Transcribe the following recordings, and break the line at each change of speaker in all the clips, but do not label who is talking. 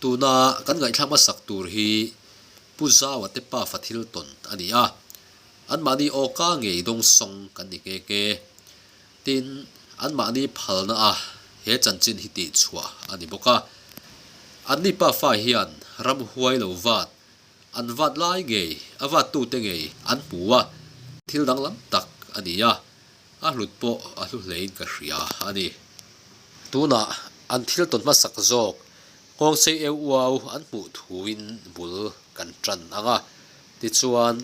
Tuna kan ngaihthlak hmasak tur hi Pu Zaua te pafa thil tawn a ni a, anmahni awka ngei dawng sawng kan ni nghe nghe. Tin, anmahni phalna a he chanchin hi tihchhuah a ni bawk a. Anni pafa hian ramhuai lo vat An vat lai ngei, a vattute ngei an hmu a, thil danglam tak a ni a, a hlut pawh a hlu hlein ka hria a ni. Tunah an thil tawn hmasak zawk nghawngsei eu uau an hmuh thuin bul kan tan ang a, tichuan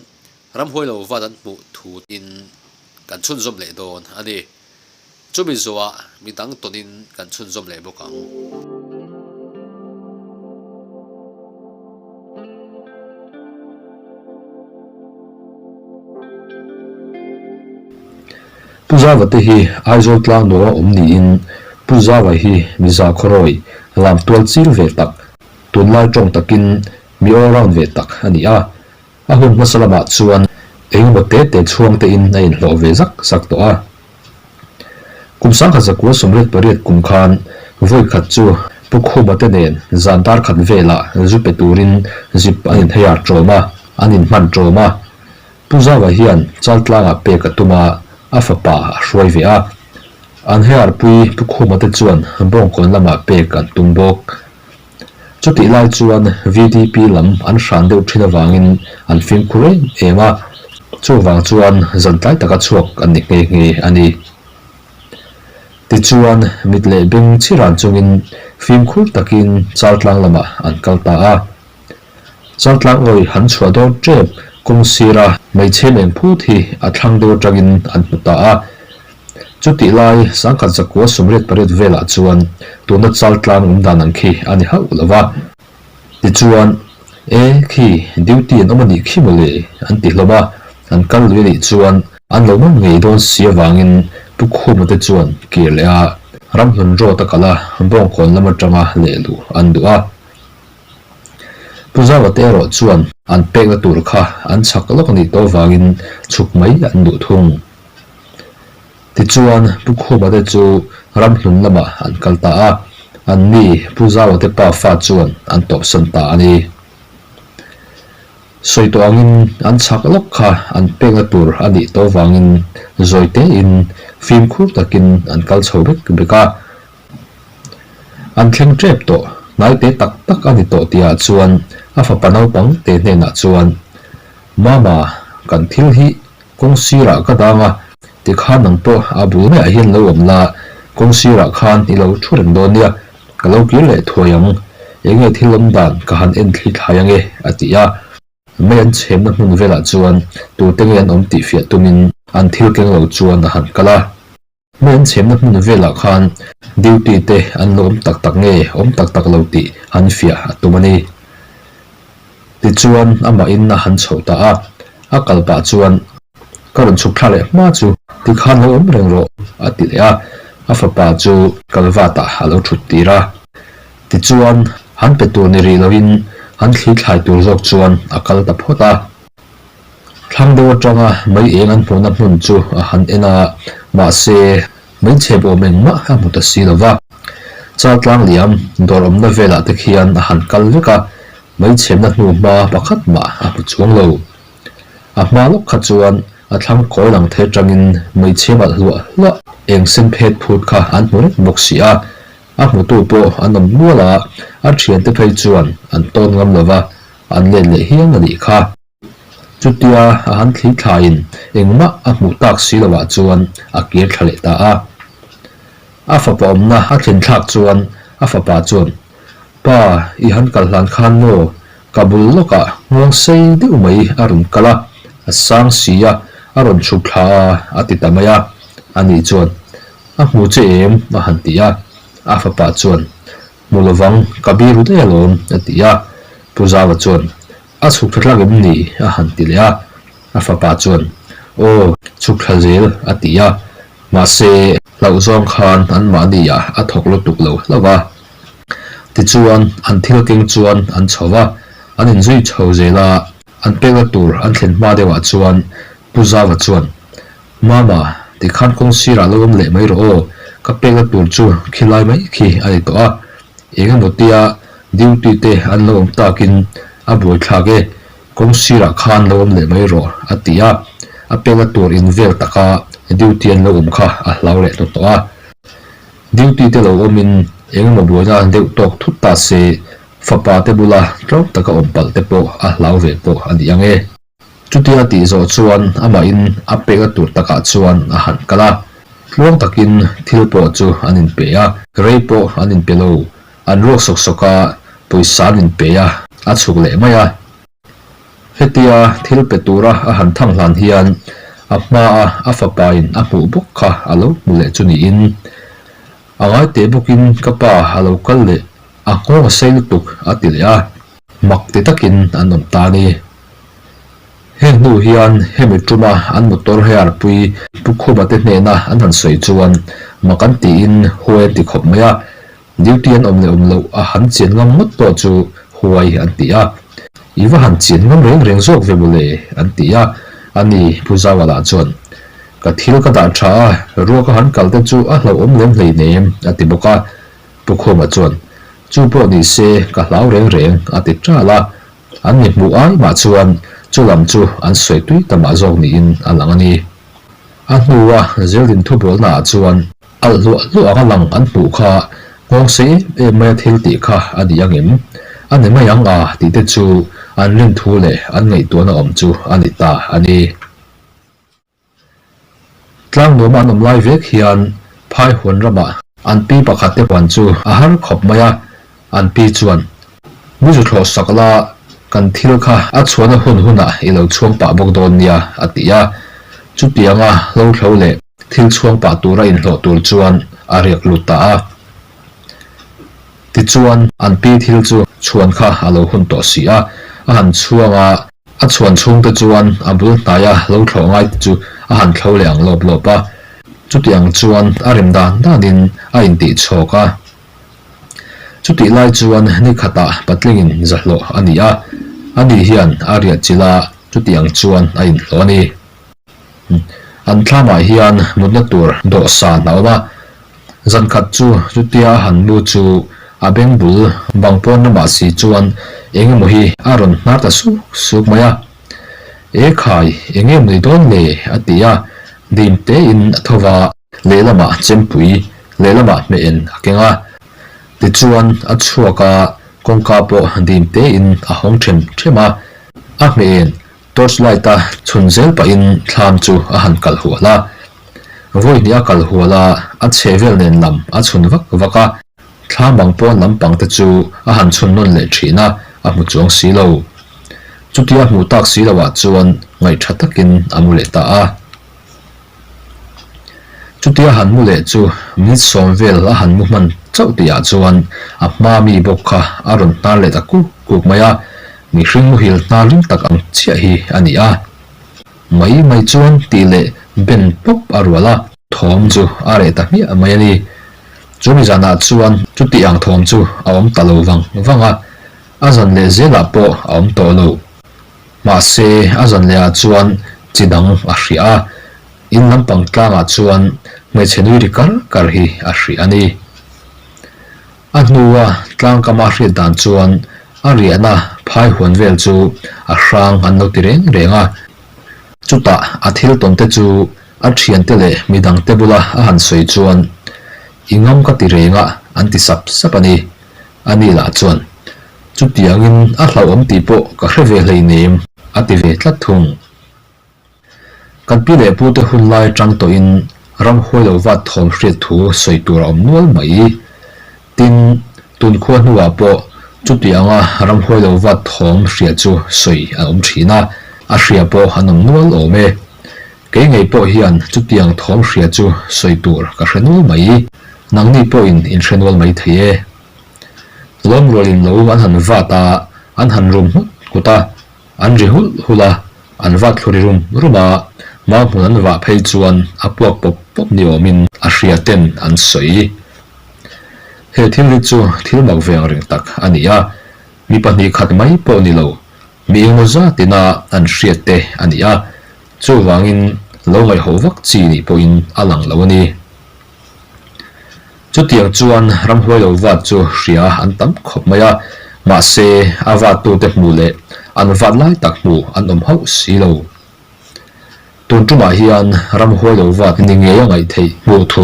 ramhuai lo vat an hmuh thuin kan chhunzawm leh dawn a ni. Chumi zawhah mi dang tawnin kan chhunzawm leh bawk ang.
Pu Zava te hi Aizawl tlang nuam a awm niin Pu Zava hi mi zakhawrawi lam tual chil ve tak, tunlai tawng takin mi all round ve tak a ni a. A hun hmasa lamah chuan engemaw te te chhuang tein a inhlawh ve zak zak tawh a. Kum sangkhat zakua 88 kum khan vawi khat chu Pu Khuma te nen zan dar khat velah zu pe turin zip an inheiar ṭawm a, an inhman ṭawm a. Pu Zava hian Chaltlangah pek a tum a, a fapa a hruai ve a. An heiarpui Pu Khuma te chuan Bawngkawn lamah pek an tum bawk. Chutih lai chuan VDP lam an hran deuh thin avangin an fimkhur em em a, chuvang chuan zan tlai taka chhuak an ni nghe nghe a ni. Tichuan mit leh beng chi ran chungin fimkhur takin Chaltlang lamah an kal ta a. Chaltlang awih han chhuah dawn tep kawng sira hmeichhe leng phut hi a thlang deuh atangin an hmu ta a. Chutih lai sangkhat zakua 88 velah chuan tuna Chaltlang awm dan ang khi a ni hauh lo va. Tichuan, E khi, duty an awm a nih khi mawle, an ti hlawm a. An kal lui a nih chuan an lo man ngei dawn si avangin Pu Khuma te chuan kir leh a, ramhlun road a kal a, Bawngkawn lam atanga lehluh an duh a. Pu Zaua te erawh chuan an pekna tur kha an chhak lawk a nih tawh avangin chhuk mai an duh thung. Tichuan Pu Khuma te chu ramhlun lamah an kal ta a, anni Pu Zaua te pa fa chuan an tawpsan ta a ni. Sawi tawh angin an chhak lawk kha an pekna tur a nih tawh avangin zawi tein fimkhur takin an kal chho bek bek a. An thleng tep tawh, hnaite tak tak a ni tawh tihah chuan a fapa naupang te hnenah chuan, Mama, kan thil hi kawng sirah ka dang a, tikhan nang pawh a bul maiah hian lo awm la, kawng sirah khan i lo thu reng dawn nia, ka lo kir leh thuai ang, enge thil awm dan ka han en thli thlai ange, a ti a. Mei an chhemna hmun velah chuan tute nge an awm tih fiah tumin an thil keng lo chuan a han kal a. Hmei an chhemna hmun velah khan duty te an lo awm tak tak nge awm tak tak lo tih an fiah a tum a ni. Tichuan amah in a han chhoh ta a, a kal pah chuan ka rawn chhuk thla leh hma chu tikhan lo awm reng rawh a ti leh a, a fapa chu kalvat ah a lo thut tir a. Tichuan han pe tur ni rih loin han thli thlai tur zawk chuan a kal ta phawt a. Thlang deuh atanga mei eng an hmuhna hmun chu a han en a, mahse mei chhep awm engmah a hmu ta si lo va. Chaltlang liam dawr awmna velah te khian a han kal vek a, mei chhepna hnu hma pakhat mah a hmu chuang lo. A hma lawk kha chuan a thlang kawi lang thei atangin mei chhem alh hluah hluah eng sen phet phut kha an hmu reng bawk si a, a hmutu pawh an awm nual a, a thiante phei chuan an tawn ngam lo va, an let leh hial a nih kha. Chutia a han thli thlaiin engmah a hmuh tak si lovah chuan a kir thla leh ta a. A fapa awmna a thlen thlak chuan a fapa chuan, Pa, i han kal hlan khan maw? Ka bul lawkah nghawng sei deuh mai a rawn kal a, a sang si a, a rawn chhuk thla a, a ti ta mai a. Ani chuan, A hmu che em? a han ti a. A fapa chuan, Hmu lovang, ka biru daih alawm, a ti a. Pu Zava chuan, A chhuk thla tlak em ni? a han ti leh a. A fapa chuan, Aw, chhuk thla zel, a ti a. Mahse, hlauh zawng khan anmahni ah a thawk lutuk lo hlauh a. Tichuan, an thil keng chuan an chho va, an inzui chho zel a. An pekna tur an thlen hma deuhah chuan Pu Zava chuan, Mama, tikhan kawng sirah lo awm leh mai rawh aw, ka pekna tur chu khilai mai khi a ni tawh a. Eng emaw tia. Duty te an lo awm takin a buaithlak e, kawng sirah khan lo awm leh mai rawh, a ti a. A pekna tur in vel taka duty an lo awm kha a hlau leh hnuhnawh a. Duty te lo awmin engemaw buaina deuh tawk thut ta se, fapa te bula tlawm taka awm palh te pawh a hlau ve pawh a ni ang e. Chutia tih zawh chuan amahin a pekna tur takah chuan a han kal a, tluang takin thil pawh chu an inpe a, rei pawh an inpe lo, an ruak sawk sawk a, pawisa an inpe a, a chhuk leh mai a. Hetia thil pe tura a han thang hlan hian a hmaa a fapain a hmuh bawk kha a lo hmu leh chu niin, A ngai teh bawkin ka pa a lo kal leh, a nghawng a sei lutuk a ti leh a, mak ti takin an awm ta a ni. Heng hnu hian hemi tuma an motor hire pui Pu Khuma te hnena an han sawi chuan mak an tiin huai an ti khawp mai a, duty an awm leh awm loh a han chian ngam ngawt pawh chu huai an ti a. I va han chian ngam reng reng zawk ve mawle an ti a, ani Pu Zaua lah chuan ka thil ka dah tha a, ruak a han kal te chu a hlauhawm lem hleinem a ti bawk a, Pu Khuma chuan chu pawh ni se ka hlau reng reng a ti ṭal a. An mi hmuh ai mah chuan chu lam chu an sawi tui ta mah zawk niin a lang a ni. A hnua Zeldin thubualna ah chuan alh hluah hluah anga lang an hmuh kha nghawng sei em em maia thil tih kha a ni ang em? A ni mai ang a tih te chu an rin thu leh an ngaihtuahna awm chu a ni ta a ni. Tlangnuama an awm lai vek hian phai huan ramah an pi pakhat te huan chu a har khawp mai a, an pi chuan, Ni zu thlawh sak la, kan thil kha a chhuahna hun hunah i lo chhuang pah bawk dawn nia, a ti a. Chutianga hlo thlo leh thil chhuang pah tura inhlawh tur chuan a riak lut ta a. Tichuan, an pi thil chu chhuan kha a lo hun tawh si a, a han chhuang a, A chhuan chhungte chuan a bul hnaia lo thlawh ngai te chu a han thlo leh ang lawp lawp a, chuti ang chuan a rem dan danin a intih chhawk a. Chutih lai chuan ni khatah patlingin zahlawh a ni a, ani hian a riah chilh a, chuti ang chuan a inhlawh a ni. An thlamah hian mutna tur dawhsan a awm a, zan khat chu chutia a han mu chu a beng bul bang pawn lamah si chuan eng emaw hi a rawn hnar ta suk suk mai a. E khai, eng nge mawni dawn le? a ti a, dim tein a tho va. Lehlamah chempui, lehlamah hmeh en a keng a. Tichuan a chhuak a, kawngka pawh dim tein a hawng them them a, a hmeh en Torch light a chhun zel pahin thlam chu a han kalh hual a. Vawi hnih a kalh hual a, a chhe vel nen lam a chhun vak vak a. Thlam bang pawn lampang te chu a han chhun nawn leh thin a, a hmu chuang si lo. Chutia hmuh tak si lo ah chuan ngaih tha takin a mu leh ta a. Chutia han mu leh chu minute sawm vel a han mu hman chauh tih ah chuan a hma mi bawk kha a rawn hnar leh ta kuk kuk mai a, mihring muhil hnar ring tak ang chiah hi a ni a. Mai mai chuan tih leh ben pawp a rual a, thawm chu a reh ta hmiah mai a ni. Chu mi zanah chuan chuti ang thawm chu a awm ta lo vang vang a, a zan leh zelah pawh a awm tawh lo. Mahse, a zan lehah chuan chi dang a hria a, in lampang tlangah chuan hmeichhe nui ri kar kar hi a hria a ni. A hnua tlangkama hriat dan chuan a riahna phai huan vel chu a hrang an lo ti reng reng a. Chutah a thil tawn te chu a thiante leh midangte bula a han sawi chuan, I ngam ka ti reng a, an ti sap sap a ni. Ani lah chuan, Chutiangin a hlauhawm tih pawh ka hre ve hleinem, a ti ve tlat thung. Kan pi leh pute hun lai atang tawhin ramhuai lo vat thawm hriat thu sawi tur a awm nual mai. Tin, tunkhua hnuah pawh chutianga ramhuai lo vat thawm hria chu sawi an awm thin a, a hria pawh an awm nual awm e. Kei ngei pawh hian chutiang thawm hria chu sawi tur ka hre nual mai. Nangni pawhin in hre nual mai thei e. Lawm rualin lo an han vat a, an han rum nghut nghut a, an ri hulh hulh a, an vat thlu ri rum rum a, mau hmun an vah phei chuan a puak pawp pawp ni awmin a hria ten an sawi. He thil hi chu thil mak ve ang reng tak a ni a, mi pahnih khat mai pawh ni lo, mi engmaw zatina an hriat te a ni a, chuvangin lo ngaihho vak chi nih pawhin a lang lo a ni. Chutiang chuan ramhuai lo vat chu hria an tam khawp mai a, Mahse, a vattute hmu leh an vat lai tak hmu an awm hauh si lo. Tun tumah hian ramhuai lo vat ni ngei a ngaih theih hmuh thu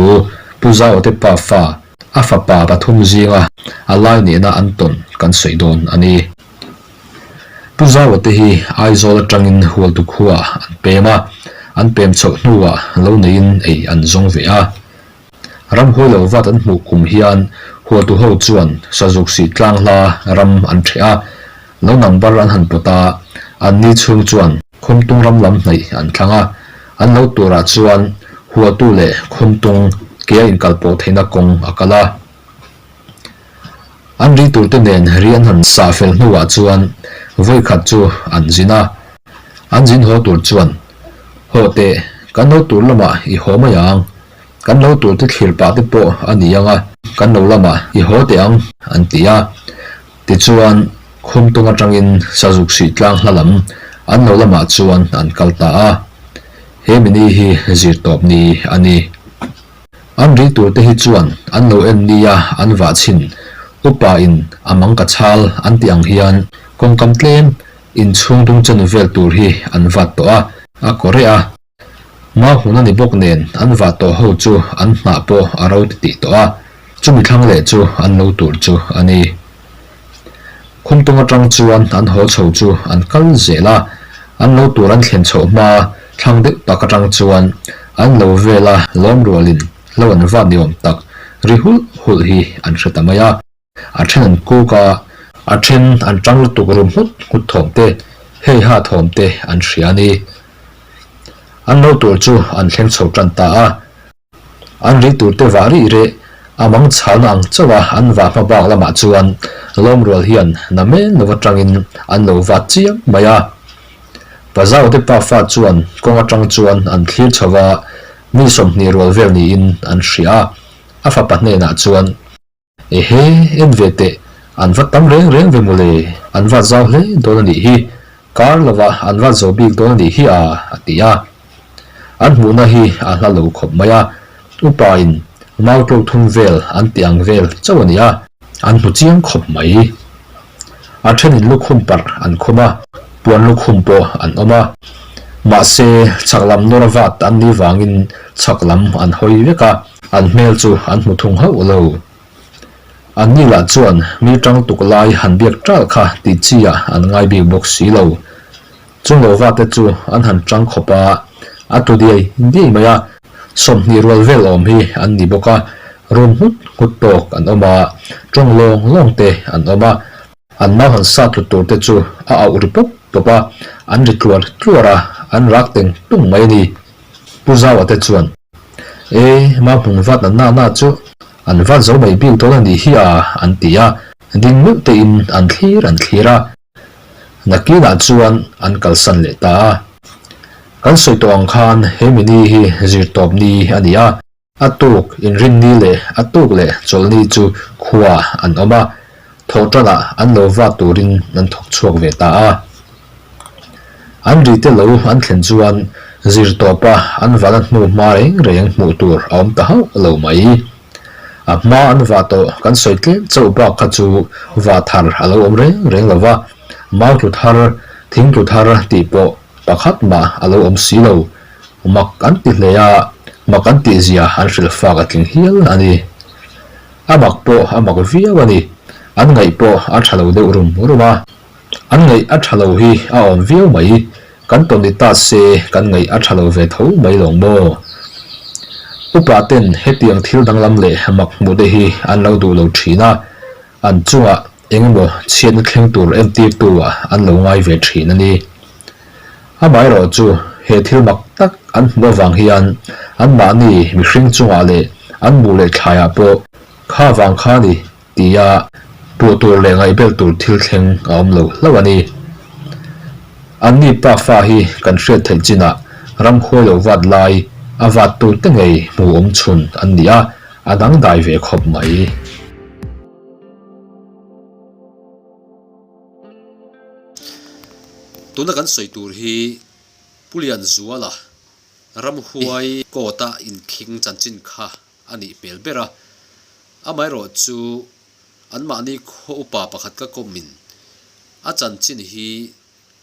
Pu Zaote pa fa, a fapa pathum zinga a lai nena an tawn kan sawi dawn a ni. Pu Zaote hi Aizawl atangin Hualtu khuaah an pem a, an pem chhoh hnuah lo neiin ei an zawng ve a. Ramhuai lo vat an hmuh kum hian Hualtu ho chuan Sazuk sih tlang hla ram an ṭheh a, lo number an han pawt a, an ni chhung chuan Khumtung ram lam hnaih an thlang a, an lo turah chuan Hualtu leh Khumtung ke a inkalpawh theihna kawng a kal a. An ri turte nen ri an han sah fel hnuah chuan vawikhat chu an zin a, an zin haw tur chuan, Haw teh, kan lo tur lamah i haw mai ang, kan lo tur te thlir pah te pawh a ni ang a, kan lo lamah i haw teh ang, an ti a. Tichuan, Khumtung atangin Sazuk sih tlang hla lam an lo lamah chuan an kal ta a. He mini hi zirtawp ni a ni. An ri tur te hi chuan an lo en nia an vah chhin, upa in a mang ka chal an tih ang hian kawngkam tlem inchhung dung chen vel tur hi an vat tawh a, a kawreh a. Mau hmun a ni bawk nen an vah tawh ho chu an hnah pawh a ro ti tih tawh a, chumi thlang leh chu an lo tur chu a ni. Khumtung atang chuan an haw chho chu an kal zel a, an lo tur an thlen chhoh hma thlang deuh tak atang chuan an lo vel a lawm rualin hlo an vat ni awm tak ri hulh hulh hi an hre ta mai a. A then an kuk a, a then an tang lutuk rum nghut nghut thawm te, hei ha thawm te an hria a ni. An lo tur chu an thleng chho tan ta a. An ri tur te vah rih reh a mang chhalna ang chauh a an vah hma bak lamah chuan lawmrual hian na men lo atangin an lo vat chiam mai a. Pazau te pafa chuan kawng atang chuan an thlir chho a, mi 20 rual vel niin an hria a, a fapa hnenah chuan. Ehe, en ve teh, an va tam reng reng ve mawle, an va zau hle dawn a nih hi, kar lovah an va zo bik dawn a nih hi a, a ti a. An hmuhna hi a hla lo khawp mai a, upain mau tlo thum vel an ti ang vel chauh a ni a. An hmu chiang khawp mai. A thenin lukhum parh an khum a, puan lukhum pawh an awm a. Mahse, chhak lam nawr vat an nih vangin chhak lam an hawi vek a. An hmel chu an hmu thung hauh lo. Anni lah chuan mi tang tuk lai han biak ṭal kha tih chi ah an ngai bik bawk si lo. Chung lo va te chu an han tang khawp a, a tu diai diai mai a. 20 rual vel awm hi an ni bawk a, rum nghut nghut tawk an awm a, tawng lawng lawng te an awm a. An mau han sa tlut tur te chu a auh ri pawp pawp a, an ri tluar tluar a, an rak teng tung mai a ni. Pu Zaua te chuan. E, mau hmun vat na na na chu an vat zo mai bik dawn a nih hi a, an ti a, ding meuh tein an thlir an thlir a. Nakinah chuan an kalsan leh ta a. Kan sawi tawh ang khan he mini hi zirtawp ni a ni a. A tuk inrinni leh a tuk leh chawlhni chu khua an awm a, thawhtanah an lo vat turin an thawk chhuak ve ta a. An rite lo an thlen chuan zirtawpa an vahna hnu hma reng reng hmuh tur a awm ta hauh lo mai. A hma an vah tawh kan sawi tlem chauh bak kha chu vah thar a lo awm reng reng lo va, mau tlu thar, thing tlu thar tih pawh pakhat mah a lo awm si lo. Mak an ti hle a, mak an tihzia an hrilh fak a tling hial a ni. A mak pawh a mak viau a ni, an ngaih pawh a tha lo deuh rum rum a. An ngaih a tha lo hi a awm viau mai, kan tawn ni ta se kan ngaih a tha lo ve tho mai lawng maw? Upa ten hetiang thil danglam leh mak hmuh te hi an lo duh lo thin a, an chungah eng emaw chhiatna thleng tur entirtu ah an lo ngai ve thin a ni. Amaherawh chu he thil mak tak an hmuh avang hian anmahni mihring chungah leh an buh leh thlaiah pawh kha vang kha ni Tia puh tur leh ngaihbel tur thil thleng a awm lo hlauh a ni. Anni pa fa hi kan hriat theih chinah ram khuai lo vat lai a vat tur te ngei hmu awm chhun an ni a, a dangdai ve khawp mai.
Tuna kan sawi tur hi Pu Lianzuala ramhuai court-a inkhing chanchin kha a nih hmel ber a. Amaherawh chu Anmahni khaw upa pakhat ka kawmin a chanchin hi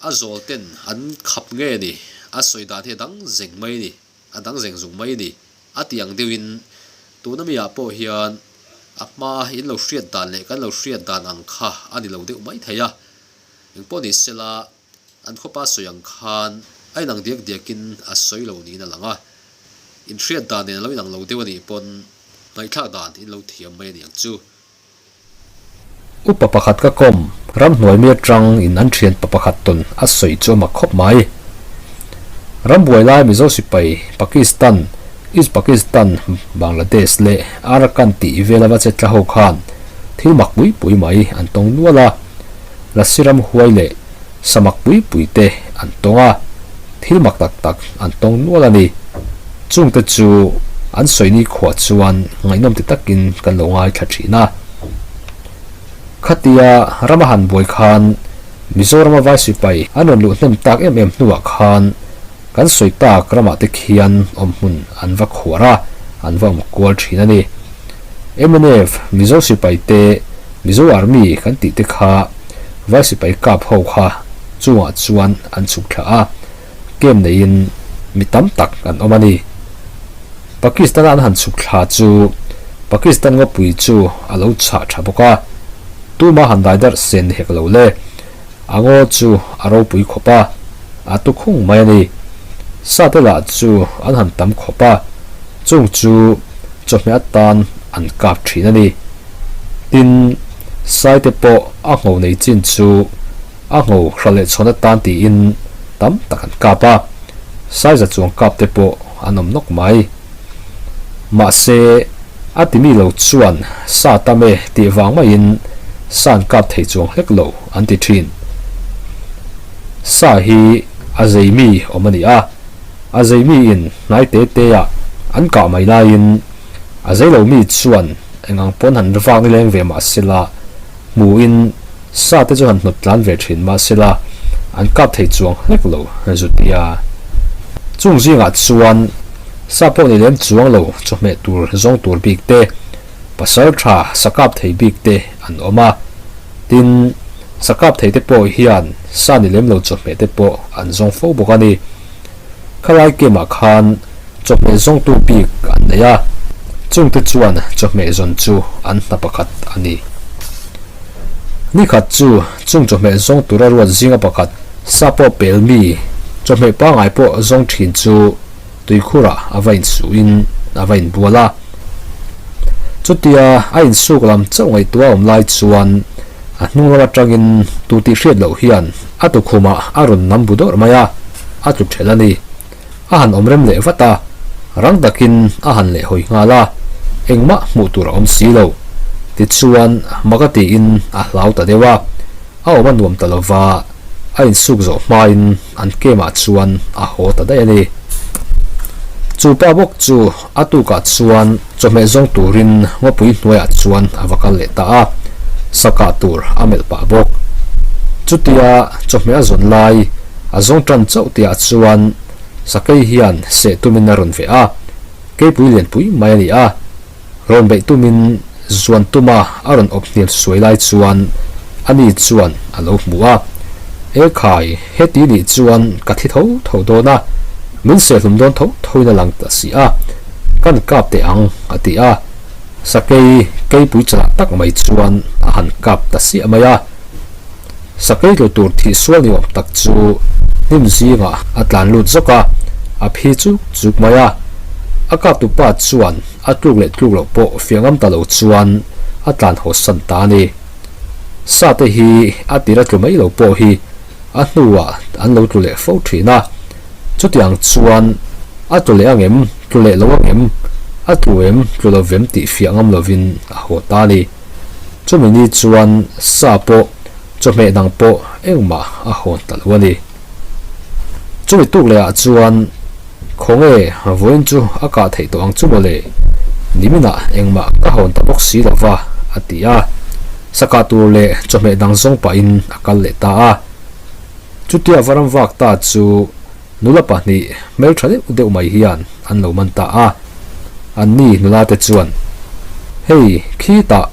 a zawl ten an khap nge ni, a sawi dan hi a dang zeng mai ni, a dang zeng zung mai ni a tih ang deuhin tuna mi ah pawh hian a hma in lo hriat dan leh kan lo hriat dan ang kha a ni lo deuh mai thei a, engpawh ni sela an khawpa sawi ang khan a inang diak diakin a sawi lo niin a lang a, inhriat dan nen a lo inang lo deuh a nih pawn ngaihthlak dan in lo thiam mai a ni ang chu.
Upa pakhat ka kawm, ramhnuai mi atang in an thian pa pakhat tawn a sawi chu a mak khawp mai. Rambuai lai Mizo sipai Pakistan, East Pakistan, Bangladesh leh Arakan tih vel ava che tla ho khan thil mak pui pui mai an tawng nual a, Lasi ramhuai leh samak pui pui te an tawng a, thil mak tak tak an tawng nual a ni. Chungte chu an sawi ni khuah chuan ngaihnawm ti takin kan lo ngaithla thin a. Khatia rama han buai khan Mizorama vai sipai an rawn luh hnem tak em em hnuah khan kan sawi tak ramah te khian awm hmun an va khuar a, an va awm kual thin a ni. Mnf, Mizo sipai te, Mizo Army kan tih te kha vai sipai kap ho kha chungah chuan an chhuk thla a. Camp neiin mi tam tak an awm a ni. Pakistan-a an han chhuk thla chu Pakistan ngawpui chu a lo chhah tha bawk a, tuma han dai darh sen ni hek lo le. A ngaw chu a ropui khawp a, a tu khung mai a ni. Sate lah chu an han tam khawp a, chung chu chawhmeh atan an kap thin a ni. Tin, Saite pawh a ngho nei chin chu A ngho hra leh chhawn atan tiin tam tak an kap a, saiza chuang kap te pawh an awm nawk mai. Mahse, a ti mi lo chuan sa tam e tih vang maiin sa an kap thei chuang hlek lo an ti thin. Sa hi a zei mi awm a ni a, a zei mi in hnai te te ah an kah mai laiin a zei lo mi chuan engang pawn han vak nileng ve mahsela hmuhin Sa te chu han hnawt tlan ve thin mahsela an kap thei chuang hlek lo zutia. Chung zingah chuan sa pawh ni lem chuang lo chawhmeh tur zawng tur bik te, pasal tha sa kap thei bik te an awm a. Tin, sa kap thei te pawh hian sa ni lem lo chawhmeh te pawh an zawng fo bawk a ni. Khalai kemah khan chawhmeh zawngtu bik an nei a, chungte chuan chawhmeh zawn chu an hna pakhat a ni. Nikhat chu chung chawhmeh zawng tura ruat zinga pakhat sa pawh pel mi chawhmeh pangai pawh zawng thin chu tuikhurah a va insuhin a va inbual a. Chutia a insuk lam chauh ngaihtuah awm lai chuan a hnung lam atangin tu tih hriat loh hian a tukhumah a rawn nam bu dawrh mai a, a tlu thelh a ni. A han awm rem leh vat a, rang takin a han leh hawi nghal a, engmah hmuh tur a awm si lo. Tichuan, mak a tiin a hlau ta deuh a, a awm a nuam ta lo va, a insuk zawh hmain an kemah chuan a haw ta daih a ni. Chu pa bawk chu a tukah chuan chawhmeh zawng turin ngawpui hnuaiah chuan a va kal leh ta a, sa kah tur a melh pah bawk. Chutia chawhmeh a zawn lai A zawng tan chauh tihah chuan sakei hian seh tumin a rawn veh a, keipui lianpui mai a ni a. Rawn beih tumin zuan tuma a rawn awp hniam suai lai chuan ani chuan a lo hmu a, E khai, heti nih chuan ka thi tho tho dawn a, min sehhlum dawn tho thoin a lang ta si a, kan kap teh ang, a ti a. Sakei keipui chalah tak mai chuan a han kap ta siah mai a. Sakei tlu tur thih sual ni awm tak chu hnim zingah a tlan lut zawk a, a phi chuk chuk mai a. A kaptu pa chuan a tluk leh tluk loh pawh fiah ngam ta lo chuan a tlan haw san ta a ni. Sa te hi a tir a tlu mai lo pawh hi a hnuah an lo tlu leh fo thin a. Chutiang chuan a tlu leh angem, tlu leh lo angem, a tlu em, tlu lo vem tih fiah ngam lovin a haw ta a ni. Chumi ni chuan sa pawh chawhmeh dang pawh engmah a hawn ta lo a ni. Chumi tuk lehah chuan khawnge vawiin chu a kah theih tawh ang chu mawle, niminah engmah ka hawn ta bawk si lo va, a ti a. Sa kah tur leh chawhmeh dang zawng pahin a kal leh ta a. Chutia varam vak ta chu nula pahnih hmeltha deuh deuh mai hian an lo man ta a. Anni nula te chuan, Hei, khitah!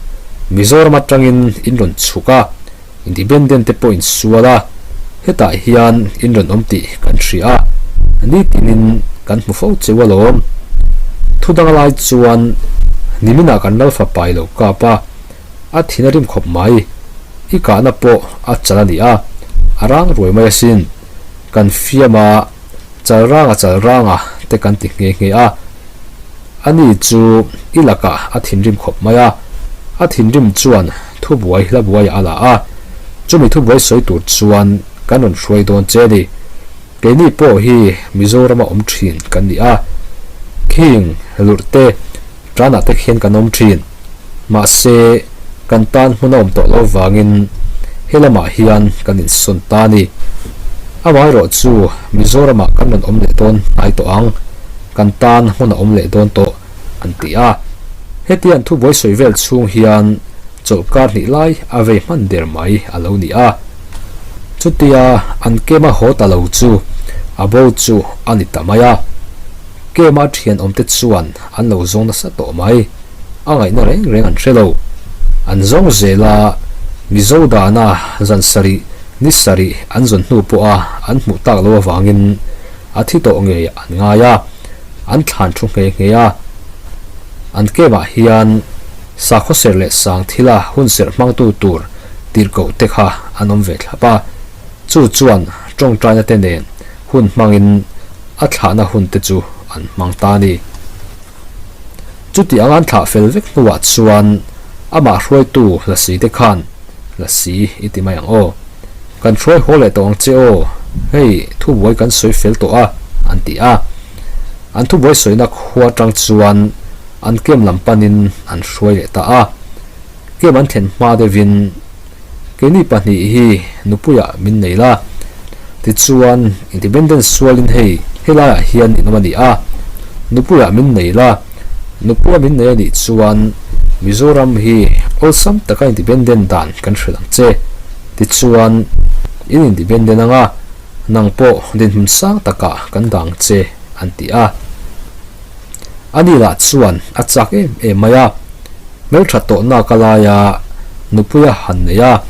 Mizoram atangin in rawn chhuk a, Independent te pawh in sual a, hetah hian in rawn awm tih kan hria a, nitinin kan hmu fo cheu alawm. Thu dang lai chuan niminah kan lal fapa i lo kap a, a thin a rim khawp mai. I kahna pawh a chal a ni a, a rang ruai mai asin. Kan fiam a, chal ranga chal ranga te kan ti nghe nghe a. Ani chu i lakah a thinrim khawp mai a, a thinrim chuan thubuai hla buaiah a la a, chumi thubuai sawi tur chuan kan rawn hruai dawn che a ni. Keini pawh hi Mizorama awm thin kan ni a, khing lurh te tanah te khian kan awm thin. Mahse, kan tan hmun a awm tawh lo vangin he lamah hian kan insawn ta a ni. Amaherawh chu Mizoramah kan rawn awm leh dawn hnai tawh ang, kan tan hmun a awm leh dawn tawh an ti a. Hetiang an thubuai sawi vel chhung hian chawlhkar hnih lai a vei hman der mai a lo ni a. Chutia an kema haw ta lo chu a bo chu a ni ta mai a. Kema thian awmte chuan an lo zawng nasa tawh mai. A ngaihna reng reng an hre lo. An zawng zel a, Mizo dana zan sarih, ni sarih an zawn hnu pawha an hmuh tak lo avangin a thi tawh ngei an ngai a, an thlan thu nghe nghe a. An kemah hian sakhaw serh leh sang thila hun serh hmangtu tur tirhkoh te kha an awm ve thlap a, chu chuan tawngtaina te nen hun hmangin a thlahna hun te chu an hmang ta a ni. Chuti anga an thlah fel vek hnuah chuan amah hruaitu Lasi te khan, Lasi i ti mai ang aw. Kan hruai haw leh tawh ang che aw, hei thubuai kan sawi fel tawh a, an ti a. An thubuai sawina khua atang chuan an kem lam panin an hruai leh ta a. Kem an thlen hma deuhin Keini pahnih hi nupuiah min nei la, tichuan independence sualin hei helaiah hian in awm a ni a, nupuiah min nei la, nupuia min nei a nih chuan Mizoram hi awlsam taka independent dan kan hrilh ang che, tichuan in independent anga nang pawh dinhmun sang takah kan dang che an ti a. Ani lah chuan a chak em em mai a, hmeltha tawhna ka laia nupuia han nei a,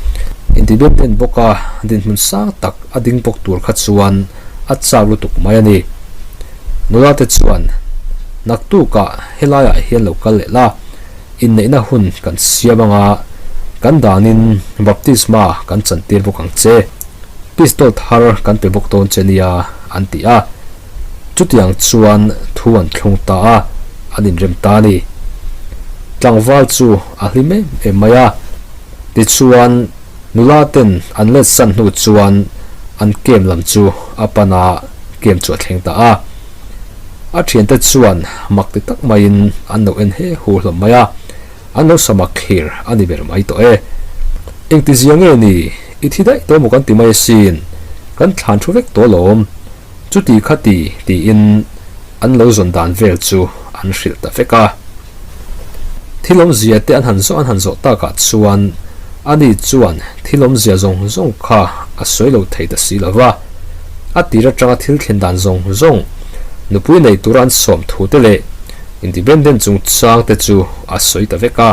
independent bawka dinhmun sang tak a ding bawk tur kha chuan a chak lutuk mai a ni. Nula te chuan, Naktukah helaiah hian lo kal leh la, inneihna hun kan siam anga kan danin baptisma kan chantir bawk ang che, pistol thar kan pe bawk dawn che nia, an ti a. Chutiang chuan thu an thlung ta a, an inrem ta a ni. Tlangval chu a hlim em em mai a. Tichuan, nula ten an let san hnu chuan an kem lam chu a pan a, kem chu a thleng ta a. A thiante chuan mak ti tak maiin an lo en he hu hlawm mai a, an lo samak thlir a ni ber mai tawh e. Engtizia nge ni, i thi daih tawh maw kan ti mai asin, kan thlan thu vek tawh alawm. Chuti khati tiin an lo zawn dan vel chu an hrilh ta vek a. Thil awmzia te an han zawh an han zawh takah chuan ani chuan thil awmzia zawng zawng kha a sawi lo thei ta si lo va. A tir atanga thil thlen dan zawng zawng, nupui nei tura an sawm thu te leh independent chungchang te chu a sawi ta vek a.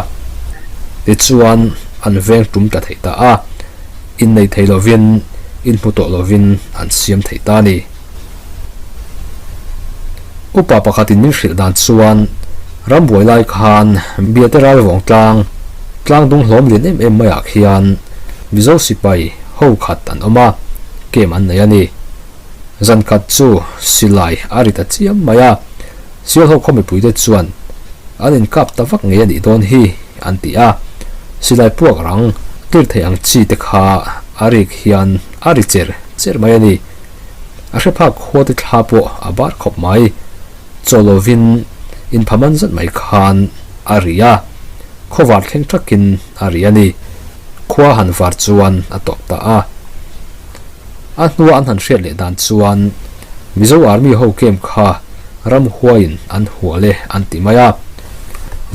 Tichuan an veng tum ta thei ta a. Innei thei lovin, inhmu tawh lovin an siam thei ta a ni. Upa pakhatin min hrilh dan chuan rambuai lai khan Biate Ralvawng tlang, tlang dung hlawm lian em em maiah khian Mizo sipai ho khat an awm a, kem an nei a ni. Zan khat chu silai a ri ta chiam mai a, Sialho khaw mipuite chuan an inkap ta vak ngei a nih dawn hi an ti a, silai puak rang tir thei ang chi te kha a rik hian a ri cher cher mai a ni. A hre phak khua te thla pawh a bar khawp mai. Chaw lovin inphaman zat mai khan a ri a, khawvar thleng thakin a ri a ni. Khua han var chuan a tawp ta a. A hnua an han hriat leh dan chuan Mizo Army ho kem kha ramhuaiin an hual e an ti mai a.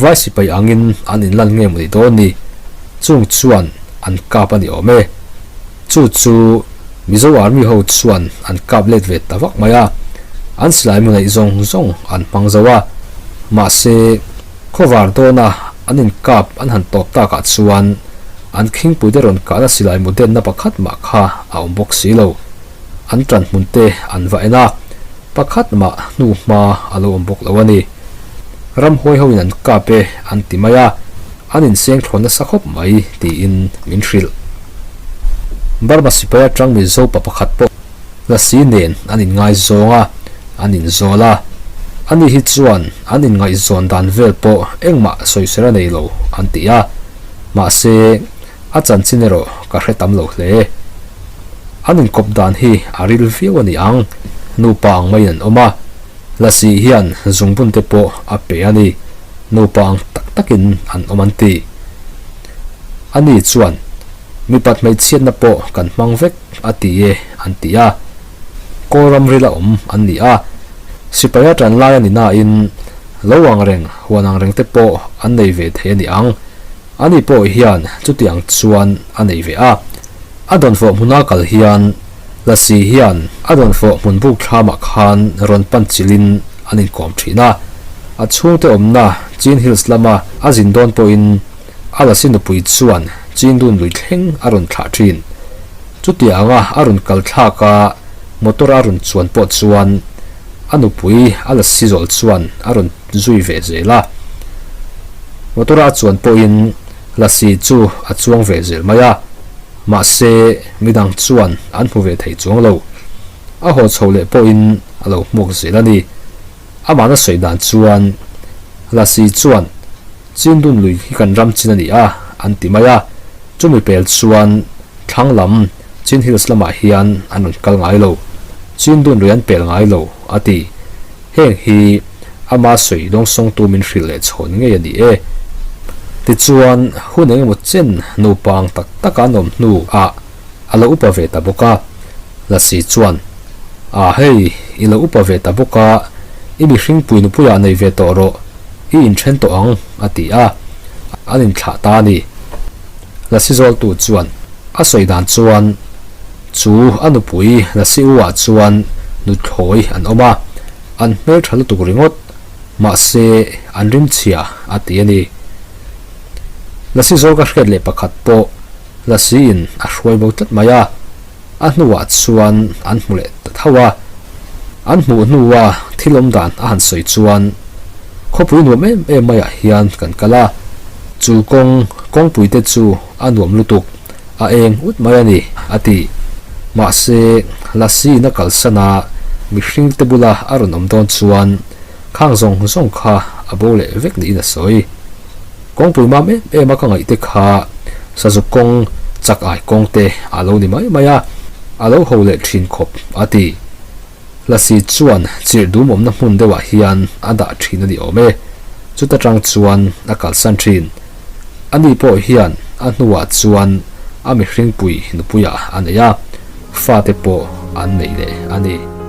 Vai sipai angin an inlan nge mawni dawn ni? Chung chuan an kap a ni awm e. Chu chu Mizo Army ho chuan an kap let ve ta vak mai a. An silai mu neih zawng zawng an hmang zo a. Mahse, khawvar dawna. An inkap an han tawp takah chuan an khingpuite rawn kahna silai mu denna pakhat mah kha a awm bawk si lo. An ṭan hmun te an va en a, pakhat mah hnu hma a lo awm bawk lo a ni. Ramhuai hoin an kap e an ti mai a, an inseng thlawn nasa khawp mai tiin min hrilh. Burma sipai aṭang Mizo pa pakhat pawh Lasi nen an inngaizawng a, an inzawl a. Ani hi chuan an inngaihzawn dan vel pawh engmah sawisel a nei lo an ti a, mahse a chanchin erawh ka hre tam lo hle. An inkawp dan hi a ril viau a ni ang, nupa ang maiin an awm a, Lasi hian zungbun te pawh a pe a ni, nupa ang tak takin an awm an ti. Ani chuan, Mipat hmeichhiatna pawh kan hmang vek a ti e an ti a. Kawl ram rila awm an ni a, sipai a tan lai a ni nain lo ang reng, huan ang reng te pawh an nei ve thei a ni ang. Ani pawh hian chutiang chuan a nei ve a. A dawnfawh hmuna kal hian Lasi hian a dawnfawh hmun buk thlamah khan rawn pan chilhin an inkawm thin a. A chhungte awmna Chin Hills lama a zin dawn pawhin a Lasi nupui chuan Chin dun lui thleng a rawn thlah thin. Chutianga a rawn kal thlak a motor a rawn chuan pawh chuan a nupui a Lasi zawl chuan a rawn zui ve zel a. Motor a chuan pawhin Lasi chu a chuang ve zel mai a, mahse midang chuan an hmu ve thei chuang lo. A haw chho leh pawhin a lo hmuak zel a ni. Amahna sawi dan chuan Lasi chuan Chindun lui hi kan ram chin a ni a, an ti mai a. Chumi pel chuan thlang lam Chin Hills lamah hian an rawn kal ngai lo. Chindun lui an pel ngai lo, a ti. Heng hi ama sawi dawngsawngtu min hrilh leh chhawn ngei a ni e. Tichuan, hun engemaw chen naupang tak tak an awm hnu ah a lo upa ve ta bawk a. Lasi chuan, A hei, i lo upa ve ta bawk a, i mihringpui nupuiah nei ve tawh rawh, i inthen tawh ang, a ti a. An inthlah ta a ni. Lasi zawltu chuan a sawi dan chuan chu a nupui Lasi u ah chuan nuthlawi an awm a, an hmeltha lutuk ringawt, mahse an rimchhia a ti a ni. Lasi zawl ka hriat leh pakhat pawh Lasi in a hruai bo tlat mai a. A hnuah chuan an hmu leh ta tho a, an hmuh hnua thil awm dan a han sawi chuan khawpui nuam em em maiah hian kan kal a, chu kawng kawngpui te chu a nuam lutuk, a eng ut mai a ni, a ti. Mahse, Lasi in a kalsan a, mihring te bula a rawn awm dawn chuan khang zawng zawng kha a bo leh vek niin a sawi. Kawngpui mam em em a ka ngaih te kha Sazuk kawng chak ai kawng te a lo ni mai mai a, a lo ho leh thin khawp a ti. Lasi chuan chirh dum awmna hmun deuhah hian a dah thin a ni awm e, chuta tang chuan a kalsan thin. Ani pawh hian a hnuah chuan a mihringpui nupuiah a nei a, fate pawh an nei leh a ni.